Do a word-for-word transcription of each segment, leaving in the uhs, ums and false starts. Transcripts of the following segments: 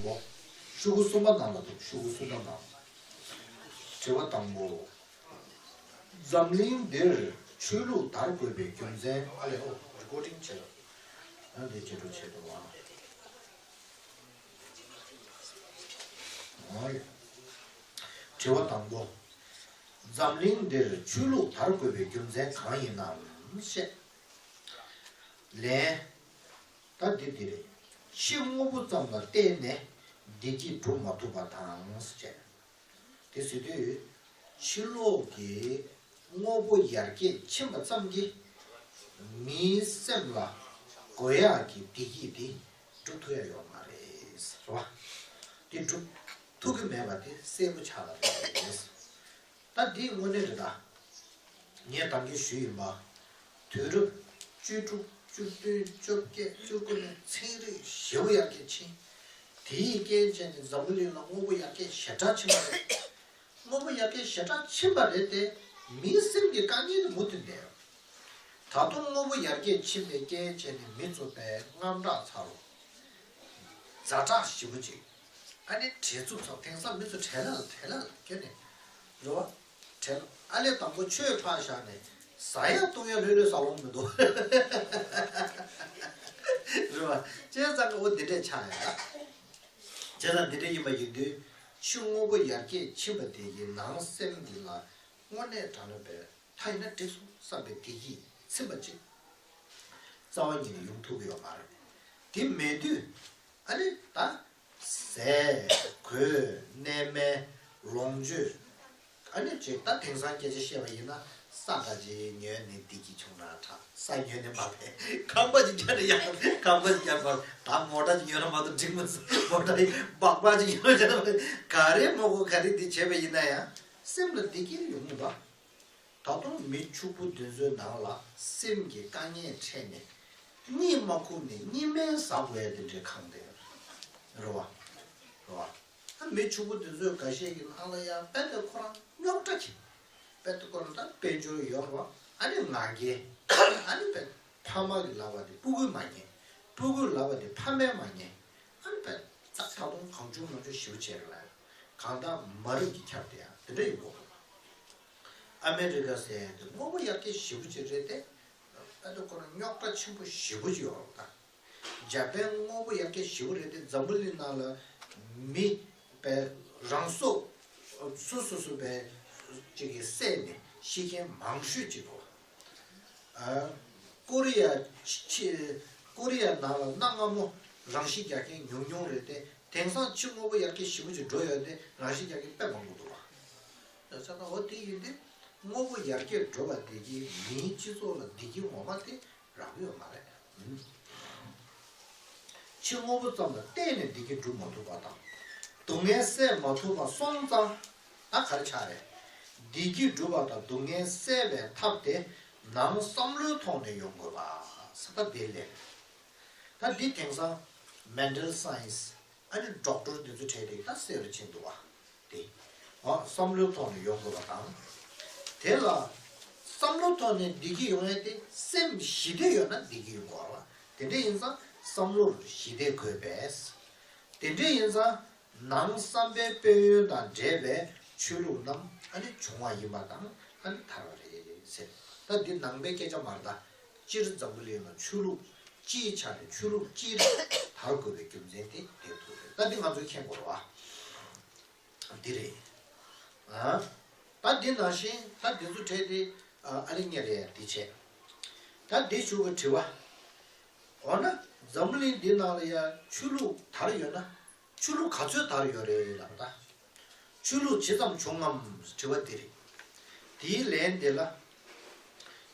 པོ། ཤོག་གུ་གསུམ་པ་ནང་ལ་འདུག་ཤོག་གུ་གསུམ་པ་ནང་། དྲི་བ་དང་པོ། འཛམ་གླིང་འདིར་ཆོས་ལུགས་དར་དགོས་པའི་རྒྱུ་མཚན། ཨ་ལས་ཨོ་རི་ཀོར་ཌིང་བྱེད་རོགས། ཨ་འདི་བྱེད་རོགས་བྱེད་དོ་ཨ། ཨོ་ཡ། དྲི་བ་དང་པོ། འཛམ་གླིང་འདིར་ཆོས་ལུགས་དར་དགོས་པའི་རྒྱུ་མཚན་གང་ཡིན་ནམ་བཤད། ལན། ད་འདི་འདི་རེད། ཕྱི་དངོས་པོ་ཙམ་ལ་བརྟེན་ནས་བདེ་སྐྱིད་སྒྲུབ་མ་ཐུབ་པ་དང་ཟེར། དེ་ཟེར་དུས་ཕྱི་ལོགས་ཀྱི་དངོས་པོ་ཡར་རྒྱས་ཕྱིན་པ་ཙམ་གྱིས་མིའི་སེམས་ལ་དགོས་ཡག་གི་བདེ་སྐྱིད་དེ་སྒྲུབ་ཐུབ་ཡ་ཡོད་མ་རེད་ཟེར་བ། དེ་སྒྲུབ་ཐུབ་ཀྱི་མེད་པ་དེ་གསལ་པོ་ཆགས་པ་རེད། ད་འདི་དངོས་གནས་རེད་ད། ངས་ད་གིན་ཞུས་ཡིན་པ། དུས་རབས་བཅུ་དྲུག་བཅུ་བདུན་བཅོ་བརྒྱད་བཅུ་དགུ་ནས་ཚན་རིག་ཞེ་པོ་ཡར་རྒྱས་ཕྱིན། དེ་ཡི་རྐྱེན་བྱས་ནས་འཛམ་བུ་གླིང་ལ་དངོས་པོ་ཡར་རྒྱས་ཞེ་དྲག་ཕྱིན་པ་རེད། དངོས་པོ་ཡར་རྒྱས་ཞེ་དྲག་ཕྱིན་པ་རེད་དེ། མིའི་སེམས་ཀྱི་དཀའ་ངལ་དེ་མུ་མཐུད་བསྡད་ཡོད། ད་དུང་དངོས་པོ་ཡར་རྒྱས་ཕྱིན་པའི་རྐྱེན་བྱས་ནས་མི་ཚོ་དཔེ་དངངས་སྐྲག་ཚ་རུ། ཛ་དྲག་ཞེ་པོ་ཅིག་ཨ་ནི་བྲེལ་འཚུབ་ཚོ་དེང་སང་མི་ཚོ་བྲེལ་ལ་ལ་བྲེལ་ལ་ལ་སྐྱོན་ནས། རེད་བ། བྲེལ་ཨ་ལས་དང་པོ་ཆོས་ཕར་བཞག་ནས་ཟ་ཡ་བཏུང་ཡ་ལྷོད་ལྷོད་ཟ་ལོང་མི་འདུག་རེད་བ། བྱས་ཙང་གི་འོ་འདི་འདྲས་ཆགས་ཡ། བྱས་ཙང་འདི་འདྲས་ཡིན་པ་ཡིན་དུས་ཕྱི་དངོས་པོ་ཡར་རྒྱས་ཕྱིན་པ་དེ་ཡིས་ནང་སེམས་འདི་ལ་དངོས་གནས་དྲང་གནས་པའི། ད་ཡིན་ན་འགྲིག་སོང་བསམ་པའི་བདེ་སྐྱིད་ཚིམ་པ་ཅིག་རྩ་བ་ཉིད་ནས་ཡོང་ཐུབ་ཀྱི་ཡོད་མ་རེད། དེ་མེད་དུས་ཨ་ནི་ད་ཟས་གོས་གནས་མལ་ལོངས་སྤྱོད་ཨ་ནི་ཅིག་ད་དེང་སང་སྐད་ཆ་བཤད་པ་ཡིན་ན་ས་འདྲ་ཅིག་ཉོས་ནས་བདེ་སྐྱིད་བྱུང་ན་དྲག་ས་ཉོས་ནས་མ་ཕན་ཁང་པ་ཅིག་བརྒྱབ་ནས་ཡང་ཁང་པ་ཅིག་བརྒྱབ་པར་ད་མོ་ཊ་ཅིག་ཉོས་ན་མ་གཏོགས་འགྲིག་མི་སྲིད། མོ་ཊ་ཡིན་སྦག་སྦག་ཅིག་ཉོས་བྱས་ན་ག་རེ་མོ་གོ་ག་རེ་འདི་བྱས་པ་ཡིན་ན་ཡང་སེམས་ལ་བདེ་སྐྱིད་ཡོང་གི་འདུག་ད་དུང་མི་ཕྱུག་པོ་འདི་ཚོའི་ནང་ལ་སེམས་ཀྱི་དཀའ་ངལ་འཕྲད་ནས་གཉིད་མ་ཁུག་ནས་གཉིད་སྨན་ཟ་དགོས་ཡ་དེ་འདྲའི་ཁང་དེ་རེད་བ། རེད་བ། ཨ་མི་ཕྱུག་པོ་འདི་ཚོའི་འགའ་ཤས་ཀྱི་ནང་ལ་ཡང་དཔེ་དེ་ཁོ་རང་རྙོག་དྲ་གི་དཔེ་དེ་ཁོ་རང་ད་དཔལ་འབྱོར་ཡོད་རེད་བ། ཨ་ནི་ང་རྒྱལ་ཨ་ནི་དཔེ་ཕ་མ་གི་ལབ་པ་དེ་སྤུ་གུས་མ་ཉན། སྤུ་གུས་ལབ་པ་དེ་ཕ་མས་མ་ཉན། ཨ་ནི་དཔེ་ད་ད་དུང་གང་བྱུང་མང་བྱུང་ཞེ་པོ་བྱས་རེད་ལ། གང་ལྟར་མ་རབས་ཀྱི་ཁྱབ་དེ་ཡང་དེ་འདྲ་ཡིན་དགོས། ཨ་མེ་རི་ཀ་ཟེར་ཡ་དེ་དངོས་པོ་ཡར་རྒྱས་ཞེ་པོ་ཅིག་རེད་དེ། ཨ་ནི་ཁོ་རང་རྙོག་དྲ་ཆེན་པོ་ཞེ་པོ་ཅིག་ཡོད་རེད་ད། འཇར་པན་དངོས་པོ་ཡར་རྒྱས་ཞེ་པོ་རེད་དེ་འཛམ་བུ་གླིང་ནང་ལ་མི་པའི་རང་སྲོག་སོ་སོ་སོ་པའི་ཅིག་གིས་བསད་ནས་ཤི་མཁན་མང་ཤོས་ཅིག་རེད། ཨ། ཀོ་རི་ཡ་ཕྱི་ཀོ་རི་ཡ་ནང་ལ་གནའ་སྔ་མོ་རང་ཤི་རྒྱག་མཁན་ཉུང་ཉུང་རེད་དེ། དེང་སང་ཕྱི་དངོས་པོ་ཡར་རྒྱས་ཞེ་པོ་ཅིག་འགྲོ་ཡོད་དེ་རང་ཤི་རྒྱག་མཁན་དཔེ་མང་པོ་འདུག་བ། ད་ཆ་ན་འོ་དེ་ཡིན་དུས་དངོས་པོ་ཡར་རྒྱས་འགྲོ་བ་དེ་གིས་མིའི་སྤྱི་ཚོགས་ལ་བདེ་སྐྱིད་ངོ་མ་དེ་རག་གི་ཡོད་མ་རེད། ཕྱི་དངོས་པོ་ཙམ་ལ་བརྟེན་ནས་བདེ་སྐྱིད་སྒྲུབ་མ་ཐུབ་པ་དང་། སྡུག་བསྔལ་སེལ་མ་ཐུབ་པ་སོང་ཙང་ད་ག་རེ་ཆགས་རེད། བདེ་སྐྱིད་སྒྲུབ་པ་དང་སྡུག་བསྔལ་སེལ་བའི་ཐབས་དེ་ནང་བསམ་བློའི་ཐོག་ནས་ཡོང་དགོས་པ། ས་ད་དེ་ལས། ད་འདི་དེང་སང་mental science ཨ་ནི་ཌོག་ཊར་འདི་ཚོ་གྲས་དེ་ད་གསལ་རུ་ཕྱིན་འདུག་བ། དེ། ཨ་བསམ་བློའི་ཐོག་ནས་ཡོང་དགོས་པ་དང་། དེ་ལ་བསམ་བློའི་ཐོག་ནས་བདེ་སྐྱིད་ཡོང་ཡ་དེ་སེམས་ཞི་བདེ་ཡོད་ན་བདེ་སྐྱིད་ཡོང་དགོས་བ། དེ་འདྲ་ཡིན་ཙང་བསམ་བློར་ཞི་བདེ་དགོས་པས། དེ་འདྲ་ཡིན་ཙང་ནང་བསམ་པའི་དཔལ་ཡོན་དང་འབྲེལ་བའི་ཆོས་ལུགས་རྣམས་ཨ་ནི་བྱུང་བ་ཡིན་པ་དང་ཨ་ནི་དར་བ་རེད་ཟེར། ད་འདི་ནང་པའི་སྐད་ཆ་མ་རེད་ད། སྤྱིར་འཛམ་བུ་གླིང་ལ་ཆོས་ལུགས་སྤྱིའི་ཆ་ནས་ཆོས་ལུགས་སྤྱིར་དར་དགོས་པའི་རྒྱུ་མཚན་དེ་དེ་ཐུག་རེད། ད་འདི་ང་ཚོས་མཁྱེན་དགོས་རེད་བ། འདི་རེད། ཨ། ད་འདི་ནང་བཞིན་ད་འདི་ཚོ་གྲས་དེ་ཨ་ཨ་ལེ་ཉེ་རེད་འདི་བྱས། ད་འདི་ཞུ་གི་དྲི་བ། འོ་ན་འཛམ་བུ་གླིང་འདི་ནང་ལ་ཡ་ཆོས་ལུགས་དར་ཡོད་ན་ཆོས་ལུགས་ག་ཚོད་དར་ཡོད་རེད་ལབ་ད། ཆོས་ལུགས་ཇི་ཙམ་བྱུང་ངམ་དྲི་བ་འདི་རེད། དེའི་ལན་འདི་ལ།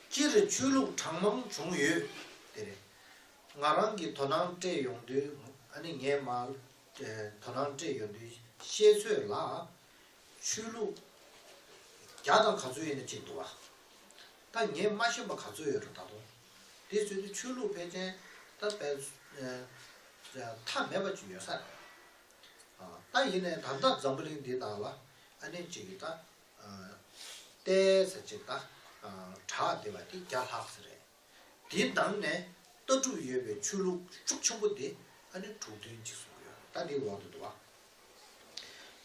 སྤྱིར་ཆོས་ལུགས་གྲངས་མང་བྱུང་ཡོད། དེ་རེད། ང་རང་གིས་དོ་སྣང་སྤྲད་ཡོང་དུས་ཨ་ནི་ངས་མ་དོ་སྣང་སྤྲད་ཡོང་དུས་བཤད་ཚོད་ལ་ཆོས་ལུགས་བརྒྱ་དང་ག་ཚོད་ཡིན་ན་གཅིག་འདུག་བ། ད་ངས་མ་ཤེས་པ་ག་ཚོད་ཡོད་རེད་ད་དུང་། དེ་བཟོས་དུས་ཆོས་ལུགས་ཕལ་ཆེར་ད་དཔེ་མཐའ་མེད་པ་ཅིག་ཡོད་ས་རེད། ད་ཡིན་ནའི་ད་ལྟ་འཛམ་བུ་གླིང་འདི་ནང་ལ་ཨ་ནི་གཅིག་གིས་ད་ཏའི་ས་གཅིག་ད་གྲགས་བསྡད་པ་དེ་བརྒྱ་ལྷག་ཙམ་རེད། དེའི་ནང་ནས་ལྟ་གྲུབ་ཡོད་པའི་ཆོས་ལུགས་ཤུགས་ཆེན་པོ་དེ་ཨ་ནི་དྲུག་བདུན་གཅིག་གསུང་གི་ཡོད་རེད། ད་ ད་འདི་འོག་ཏུ་འདུག་བ།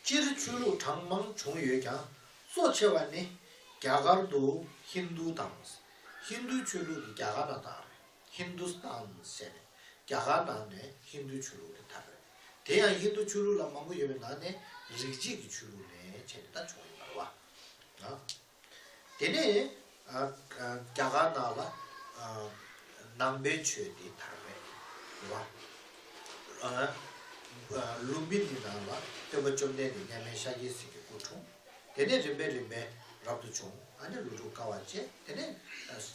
སྤྱིར་ཆོས་ལུགས་གྲངས་མང་བྱུང་ཡོད་ཀྱང་གཙོ་ཆེ་བ་ནི་རྒྱ་གར་དུ་ཧིན་རྡུ་དང་། ཧིན་རྡུའི་ཆོས་ལུགས་ཀྱི་རྒྱ་གར་ནང་དར་བས། ཧིན་རྡུ་སྟན་ཟེར་ནས་རྒྱ་གར་ནང་ནས་ཧིན་རྡུའི་ཆོས་ལུགས་དེ་དར་བས། དེ་ཡང་ཧིན་རྡུ་ཆོས་ལུགས་ལ་མང་པོ་ཡོད་པའི་ནང་ནས་རིག་བྱེད་ཀྱི་ཆོས་ལུགས་ནས་བྱས་ནས་ད་བྱུང་ཡོད་པ་རེད་བ། དེ་ནས་རྒྱ་གར་ནང་ལ་ནང་པའི་ཆོས་དེ་དར་བས། རེད་བ། ལུམ་བི་ནི་ནང་ལ་སྟོན་པ་བཅོམ་ལྡན་འདས་མཉམ་མེད་ཤཱཀྱའི་སྲས་ཀྱི་སྐུ་འཁྲུངས། དེ་ནས་རིམ་པས་རིམ་པས་རབ་ཏུ་བྱུང་། ཨ་ནི་ཀླུ་སྒྲུབ་དཀའ་བ་སྤྱད། དེ་ནས་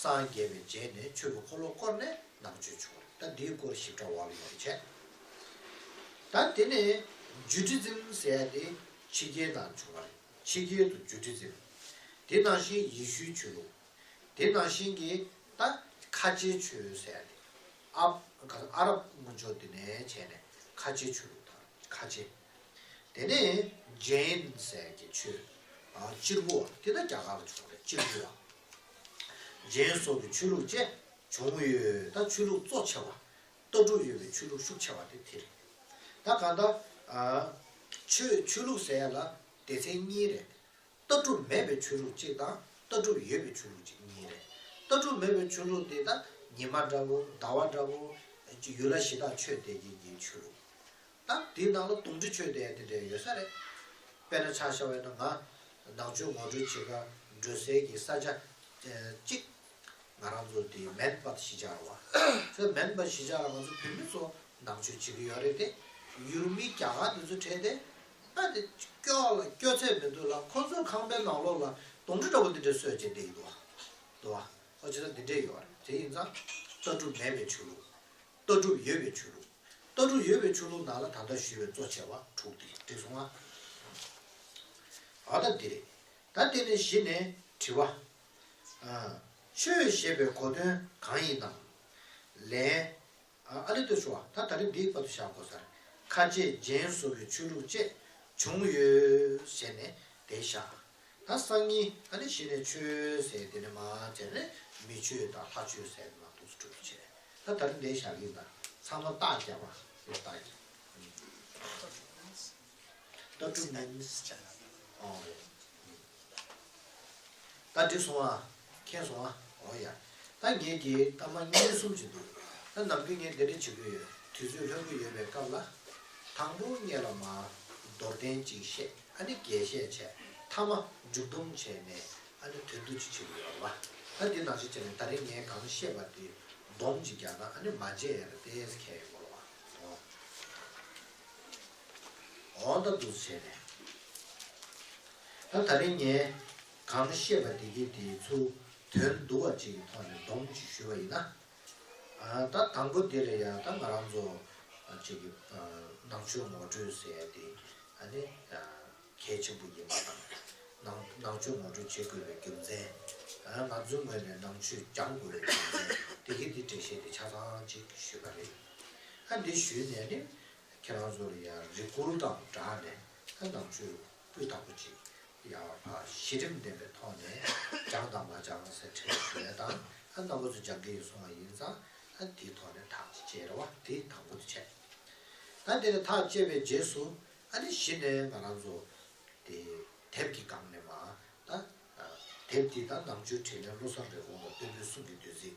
སངས་རྒྱས་པའི་རྗེས་ནས་ཆོས་ཀྱི་འཁོར་ལོ་བསྐོར་ནས་ནང་ཆོས་བྱུང་བ་རེད། ད་འདིའི་སྐོར་ཞིབ་ཕྲ་འོག་ལ་ཡོད་པ་བྱས། ད་དེ་ནས་ཇུ་ཌི་ཛིམ་ཟེར་ཡ་དེ་ཕྱི་རྒྱལ་ནང་བྱུང་བ་རེད། ཕྱི་རྒྱལ་དུ་ཇུ་ཌི་ཛིམ། དེ་ནང་བཞིན་ཡེ་ཤུའི་ཆོས་ལུགས། དེ་ནང་བཞིན་གྱི་ད་ཁ་ཆེའི་ཆོས་ཟེར་ཡ་དེ། ཨ་ཨ་རབ་དངུལ་ཆོས་དེ་ནས་བྱས་ནས་ཁ་ཆེའི་ཆོས་ལུགས་དང་ཁ་ཆེ། དེ་ནས་ཇེན་ཟེར་གྱི་ཆོས། ཨ་སྤྱིལ་བུ་བ་དེ་ད་རྒྱ་གར་ལ་བྱུང་བ་རེད། སྤྱིལ་བུ་བ། ཇེན་སོགས་ཀྱི་ཆོས་ལུགས་བཅས་བྱུང་ཡོད། ད་ཆོས་ལུགས་གཙོ་ཆེ་བ། ལྟ་གྲུབ་ཡོད་པའི་ཆོས་ལུགས་ཤུགས་ཆེ་བ་དེ་དེ་རེད། ད་གང་ལྟར་ཨ་ཆོས་ཆོས་ལུགས་ཟེར་ཡ་ལ་སྡེ་ཚན་གཉིས་རེད། ལྟ་གྲུབ་མེད་པའི་ཆོས་ལུགས་གཅིག་དང་ལྟ་གྲུབ་ཡོད་པའི་ཆོས་ལུགས་གཅིག་གཉིས་རེད། ལྟ་གྲུབ་མེད་པའི་ཆོས་ལུགས་དེ་ད་ཉི་མ་འདྲ་བོ་ཟླ་བ་འདྲ་བོ་ཡུལ་ལྷ་གཞི་བདག་ཆོས་དེ་གི་ཡིན་ཆོས་ལུགས། ད་དེའི་ནང་ལ་དུང་འབྲི་ཆོས་དེ་དེ་འདྲ་ཡོད་ས་རེད། དཔེར་ན་ཆ་བཞག་པ་ཡིན་ན་ང་ནང་ཆོས་ངོ་སྤྲོད་བྱེད་ག་འགྲོ་སའི་གི་ས་ཆ་གཅིག་ང་རང་ཚོ་དེ་མེན་པ་གཞིས་ཆགས་རེད་བ། ཚོ་མེན་པ་གཞིས་ཆགས་ལ་ང་ཚོ་བོད་མི་ཚོ་ནང་ཆོས་བྱེད་ཀྱི་ཡོད་རེད་དེ། ཡུལ་མི་རྒྱ་གར་དེ་ཚོ་གྲས་དེ་ཨ་དེ་སྐྱོ་ལ་སྐྱོ་ཚད་མི་འདུག་ལ། ཁོ་ཚོའི་ཁང་པའི་ནང་ལོགས་ལ་དུང་འབྲི་འདྲ་བོ་འདི་འདྲ་སྲོལ་ཅན་དེ་ཡིན་འདུག་བ། འདུག་བ། ཨོ་ཅི་ད་འདི་འདྲས་ཡོད་རེད། དེ་ཡིན་ཙང་ལྟ་གྲུབ་མེད་པའི་ཆོས་ལུགས། ལྟ་གྲུབ་ཡོད་པའི་ཆོས་ལུགས། ལྟ་གྲུབ་ཡོད་པའི་ཆོས་ལུགས་ནང་ལ་ད་ལྟ་ཞུས་པའི་གཙོ་ཆེ་བ་དྲུག་དེ་འགྲིག་སོང་ང་། ཨ་ད་འདི་རེད། ད་དེ་ནས་གཞི་ནས་དྲི་བ། ཨ། ཆོས་ཞེས་པའི་གོ་དོན་གང་ཡིན་ནམ། ལན། ཨ་ཨ་ནི་ལྟོས་ཤོག་ད་ད་རེས་འདིའི་བར་དུ་བཞག་དགོས་ས་རེད། ཁ་ཆེ་ཇེན་སོགས་ཀྱི་ཆོས་ལུགས་བཅས་བྱུང་ཡོད་ཟེར་ནས་དེ་བཞག་ད་སང་ཉིན་ཨ་ནི་གཞི་ནས་ཆོས་ཟེར་དེ་ནས་མ་བྱས་ནས་མི་ཆོས་དང་ལྷ་ཆོས་ཟེར་ནས་མ་འདུག་སུ་གྲུབ་བྱས། ད་ད་རེས་འདི་བཞག་གི་ཡིན་ད། ཚང་མ་རྟགས་རྒྱག་པ་ཡོད་རྟགས་རྒྱག་ད་གྲུབ་ནས་ཨོ་རེད། ད་འགྲིག་སོང་ཨ། མཁྱེན་སོང་ཨ། ཨོ་ཡ། ད་ངེད་ཀྱིས་ཐ་མ་གཉིས་གསུམ་ཅིག་འདུག་ད་ནམ་རྒྱུན་ངས་འདི་འདྲ་བྱེད་ཀྱི་ཡོད། དུས་ཚོད་ལྷོད་པོ་ཡོད་པའི་སྐབས་ལ། དང་པོ་སྔོན་ལ་མ། མདོར་བསྟན་ཅིག་བཤད། ཨ་ནི་རྒྱས་བཤད་བྱས། ཐ་མ་མཇུག་སྡོམ་བྱས་ནས་ཨ་ནི་དོན་བསྡུ་ཅིག་བྱེད་ཀྱི་ཡོད་རེད་བ། ད་འདི་ནང་བཞིན་བྱས་ནས་ད་རེས་ངས་གང་བཤད་པ་དེ་སྡོམ་ཅིག་རྒྱག་ན་ཨ་ནི་མ་བརྗེད་ཡ་ལ་ཏོག་ཙམ་ཁྱད་ཡོད་རེད་བ། འོ་ད་འདུག་བྱས་ནས། ད་ད་རེས་ངས་གང་བཤད་པ་དེ་གའི་དེ་ཚུར་དོན་བསྡུ་བ་ཅིག་གི་ཐོག་ནས་སྡོམ་ཅིག་ཞུས་པ་ཡིན་ན། ཨ་ད་དང་པོ་འདི་ལ་ཡང་ད་ང་རང་ཚོ་ཅིག་གི་ནང་ཆོས་ངོ་སྤྲོད་ཟེར་ཡ་དེ་ཨ་ནི་གལ་ཆེན་པོ་ཡིན་པ་དང་། ནང་ནང་ཆོས་ངོ་སྤྲོད་བྱེད་དགོས་པའི་རྒྱུ་མཚན། ང་ཚོའི་ངོས་ནས་ནང་ཆོས་སྦྱང་དགོས་པའི་རྒྱུ་མཚན་དེ་གའི་དེ་འགྲེལ་བཤད་དེ་ཆ་ཚང་ཅིག་ཞུས་པ་རེད། ཨ་འདི་ཞུས་ནས་ནི། ཁྱེད་རང་ཚོ་ལ་ཡང་རེ་སྐུལ་དང་སྦྲགས་ནས་ཨ་ནང་ཆོས་སྤུས་དག་པོ་ཅིག་ཡར་ཕར་གཞི་རིམ་ལྡན་པའི་ཐོག་ནས་སྦྱངས་དང་མ་སྦྱངས་ཟེར་དྲི་བ་ཞུ་ཡ་དང་། ཨ་རྣམ་པ་ཚོ་སྦྱང་གི་ཡོད་སོང་བ་ཡིན་ཙང་ཨ་དེའི་ཐོག་ནས་ཐག་ཅིག་བཅད་རེད་བ། དེ་དང་པོ་དེ་བྱས། ད་དེ་ནས་ཐག་བཅད་པའི་རྗེས་སུ་ཨ་ནི་གཞི་ནས་ང་རང་ཚོ་དེ་དེབ་ཀྱི་སྒང་ནས་མར། ད། དེབ་འདི་དང་ནང་ཆོས་འཕྲིན་ལས་བློ་བཟང་རིན་གོང་དང་སྟོན་པའི་གསུང་གི་བདུད་རྩི།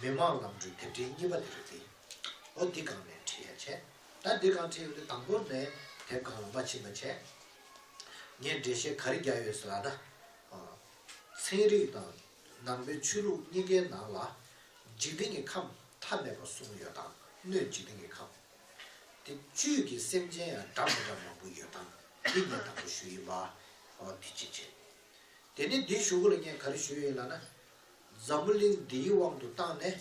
མི་དམངས་ལམ་འགྲོའི་དེབ་ཕྲེང་གཉིས་པ་དེ་རེད་དེ། འོ་འདི་སྒང་ནས་འབྲི་ཡ་བྱས། ད་འདི་སྒང་འབྲི་ཡོང་དུས་དང་པོ་ནས་དེབ་སྒང་ལ་མ་ཕྱིན་པ་བྱས། ངས་འགྲེལ་བཤད་ག་རེ་རྒྱག་ཡོད་ཟེར་ལབ་ན། ཚན་རིག་དང་ནང་པའི་ཆོས་ལུགས་གཉིས་ཀའི་ནང་ལ། འཇིག་རྟེན་གྱི་ཁམས་མཐའ་མེད་པ་གསུངས་ཡོད་དང་སྣོད་འཇིག་རྟེན་གྱི་ཁམས། དེ་བཅུད་ཀྱི་སེམས་ཅན་ཡང་འདྲ་མི་འདྲ་མང་པོ་ཡོད་དང་འདི་ངས་དང་པོ་ཞུ་ཡིན་པ། འོ་འདི་གཅིག་བྱས། དེ་ནས་འདིའི་གཞུག་གུ་ལ་ངས་ག་རེ་ཞུ་ཡིན་ལབ་ན། འཛམ་བུ་གླིང་འདིའི་དབང་དུ་བཏང་ནས་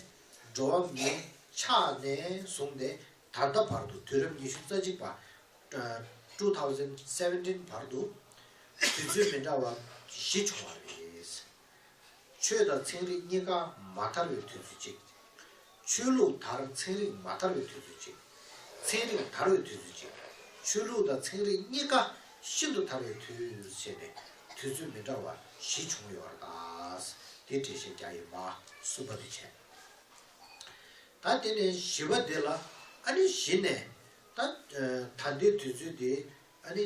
འགྲོ་བ་མིའི་ཆགས་ནས་བཟུང་སྟེ་ད་ལྟ་བར་དུ་དུས་རབས་ཉི་ཤུ་རྩ་གཅིག་པ། two thousand seventeen བར་དུ་དུས་ཚོད་མི་འདྲ་བ་བཞི་བྱུང་བ་རེད། ཆོས་དང་ཚན་རིག་གཉིས་ཀ་མ་དར་བའི་དུས་ཚོད་ཅིག་ཆོས་ལུགས་དར་ཚན་རིག་མ་དར་བའི་དུས་ཚོད་ཅིག་ཚན་རིག་དར་བའི་དུས་ཚོད་ཅིག་ཆོས་ལུགས་དང་ཚན་རིག་གཉིས་ཀ་ཤིན་ཏུ་དར་བའི་དུས་ཟེར་ནས་དུས་ཚོད་མི་འདྲ་བ་བཞི་བྱུང་ཡོད་རེད་ད། དེ་འགྲེལ་བཤད་རྒྱག་ཡིན་པ་གསུམ་པ་དེ་བྱས། ད་དེ་ནས་བཞི་པ་དེ་ལ་ཨ་ནི་གཞི་ནས་ ད་ལྟའི་དུས་ཚོད་འདི་ཨ་ནི་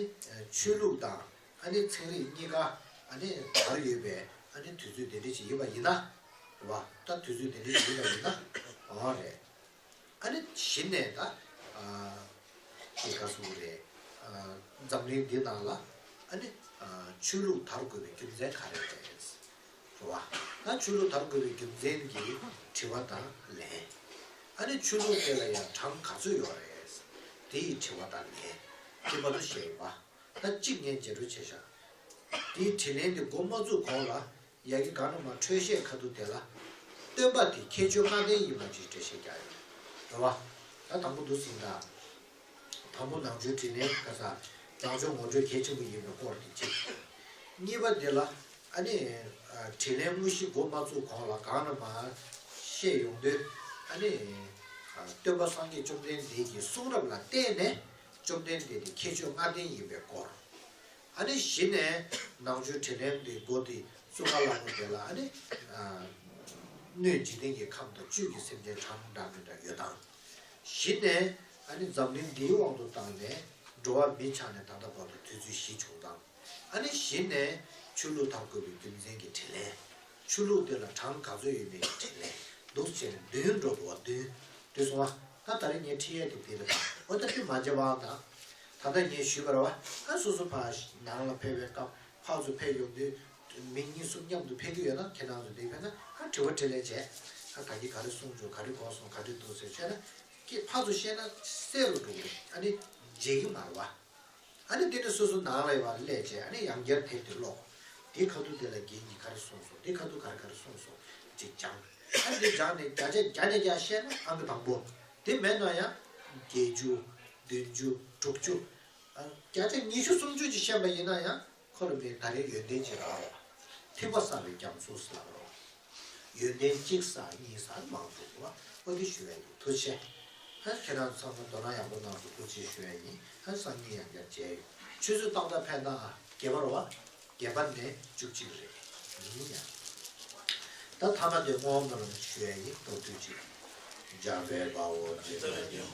ཆོས་ལུགས་དང་ཨ་ནི་ཚན་རིག་གཉིས་ཀ་ཨ་ནི་དར་ཡོད་པའི་ཨ་ནི་དུས་ཚོད་དེ་འདྲ་ཞིག་ཡིན་པ་ཡིན་ན་རེད་བ། ད་དུས་ཚོད་དེ་འདྲ་ཞིག་ཡིན་པ་ཡིན་ན་འོ་རེད། ཨ་ནི་གཞི་ནས་ད་ཨ་དེ་ག་སུ་རེད། ཨ་འཛམ་གླིང་འདི་ནང་ལ་ཨ་ནི་ཨ་ཆོས་ལུགས་དར་དགོས་པའི་རྒྱུ་མཚན་ག་རེ་རེད། རེད་བ། ད་ཆོས་ལུགས་དར་དགོས་པའི་རྒྱུ་མཚན་གྱི་དྲི་བ་དང་ལན། ཨ་ནི་ཆོས་ལུགས་དེ་ལ་ཡང་གྲངས་ག་ཚོད་ཡོད་རེད། དེ་ཡི་དྲི་བ་དང་ལན། དེ་མ་གཏོགས་བཤད་ཡོད་པ། ད་གཅིག་ངས་བརྗེད་འགྲོ་བྱས་ཤག་དེའི་དྲིས་ལན་དེ་འགོ་མ་བཙུགས་གོང་ལ་ཡ་གི་གང་ན་མ་འཕྲོས་བཤད་ཁ་ཐུག་དེ་ལ། སྟོན་པ་དེ་ཁྱད་ཆོས་ལྔ་ལྡན་ཡིན་པ་ཅིག་འགྲེལ་བཤད་རྒྱག་ཡོད། རེད་བ། ད་དང་པོ་འདུག་ཟིན་ད། དང་པོ་ནང་ཆོས་དྲིས་ལན་ག་ས། ནང་ཆོས་ངོ་སྤྲོད་གལ་ཆེན་པོ་ཡིན་པའི་སྐོར་དེ་གཅིག་གཉིས་པ་དེ་ལ་ཨ་ནི་དྲིས་ལན་དངོས་གཞི་འགོ་མ་བཙུགས་གོང་ལ་གང་ན་མ་བཤད་ཡོང་དུས་ཨ་ནི་སྟོན་པ་སངས་རྒྱས་བཅོམ་ལྡན་འདས་ཀྱི་གསུང་རབ་ལ་བརྟེན་ནས་བཅོམ་ལྡན་འདས་དེ་ཁྱད་ཆོས་ལྔ་ལྡན་ཡིན་པའི་སྐོར། ཨ་ནི་གཞི་ནས་ནང་ཆོས་དྲིས་ལན་དེ་འགོ་དེ་བཙུགས་པ་ལ་འགོ་དེ་ལ་ཨ་ནི་སྣོད་འཇིག་རྟེན་གྱི་ཁམས་དང་བཅུད་ཀྱི་སེམས་ཅན་གྲངས་འདྲ་མི་འདྲ་ཡོད་དང་། གཞི་ནས་ཨ་ནི་འཛམ་གླིང་འདིའི་དབང་དུ་བཏང་ནས་འགྲོ་བ་མི་ཆགས་ནས་ད་ལྟ་བར་དུ་དུས་ཚོད་བཞི་བྱུང་དང་། ཨ་ནི་གཞི་ནས་ཆོས་ལུགས་དར་དགོས་པའི་རྒྱུ་མཚན་གྱི་དྲིས་ལན། ཆོས་ལུགས་དེ་ལ་གྲངས་ག་ཚོད་ཡོད་མེད་ཀྱི་དྲིས་ལན་འདུག་བྱས་ནས་བདུན་འགྲོ་འདུག་བ་བདུན། འདུག་སོང་བ། ད་ད་རེས་ངས་ཁྲིད་ཡས་དེ་འདི་རེད་པ། འོ་ད་དེ་མ་བརྗེད་པ་དང་། ད་ལྟ་ངས་ཞུས་པ་རེད་བ། ཨ་སོ་སོ་ཕར་ནང་ལ་ཕེབས་པའི་སྐབས་ཕར་ཚུར་ཕེབས་ཡོང་དུས། མི་གཉིས་གསུམ་མཉམ་དུ་ཕེབས་ཀྱི་ཡོད་ན་ཁྱེད་རང་ཚོ་འདི་ཕེབས་ན་ཨ་དྲི་བ་དྲིས་ལན་བྱས། ཨ་ད་གིན་ག་རེ་གསུངས་བྱུང་། ག་རེ་གོ་སོང་། ག་རེ་འདུག་ཟེར་བཤད་ན། ཁྱེད་ཕར་ཚུར་བཤད་ན་གསལ་རུ་འགྲོ་གི་རེད། ཨ་ནི་བརྗེད་ཀྱི་མ་རེད་བ། ཨ་ནི་དེ་ནས་སོ་སོ་ནང་ལ་ཡོད་པ་སླེབས་བྱས་ཨ་ནི་ཡང་བསྐྱར་དེབ་དེ་ཀློག་དེ་ཁ་ཐུག་དེ་ལ་རྒན་གྱིས་ག་རེ་གསུངས་སོང་། དེ་ཁ་ཐུག་ག་རེ་ག་རེ་གསུངས་སོང་ཅིག་སྦྱངས། ཨ་ནི་དེ་སྦྱངས་ནས་བརྒྱ་ཆ་བརྒྱ་ནས་བརྒྱ་བཤད་ན་ཨང་ཀི་དང་པོ། དེ་མེད་ན་ཡང་བརྒྱད་ཅུ། བདུན་ཅུ། དྲུག་ཅུ། ཨ་བརྒྱ་ཆ་ཉི་ཤུ་སུམ་ཅུ་ཅིག་བཤད་པ་ཡིན་ན་ཡང་ཁོ་ལ་མི་ད་རེས་ཡོན་ཏན་ཅིག་རག་རོགས། ཐེག་པ་བསགས་པའི་རྒྱ་མཚོ་ཟེར་ལབ་རོགས། ཡོན་ཏན་གཅིག་བསགས་གཉིས་བསགས་མང་པོ་འདུག་བ། ཨོ་དེ་ཞུ་ཡ་ཡིན། ཐུགས་རྗེ་ཆེ། ཨ་ཁྱེད་རང་ཚང་མ་དོ་སྣང་ཡག་པོ་གནང་སོང་། ཐུགས་རྗེ་ཞུ་ཡ་ཡིན། ཨ་སང་ཉིན་ཡང་བསྐྱར་མཇལ་ཡོང་། ཆུ་ཚོད་ཏག་ཏག་ཕེབས་ན་ཨ་བརྒྱད་པ་རེད་བ། བརྒྱད་པ་ནས་བཅུ་གཅིག་རེད། ཡིན་ཡང་། ད་ཐ་མ་དེ་བསྔོ་བ་སྨོན་ལམ་ཞུ་ཡ་ཡིན། བདག་མདུན་གྱི་འཇམ་དཔལ་དཔའ་བོས་ཇི་ལྟར་མཁྱེན་པ།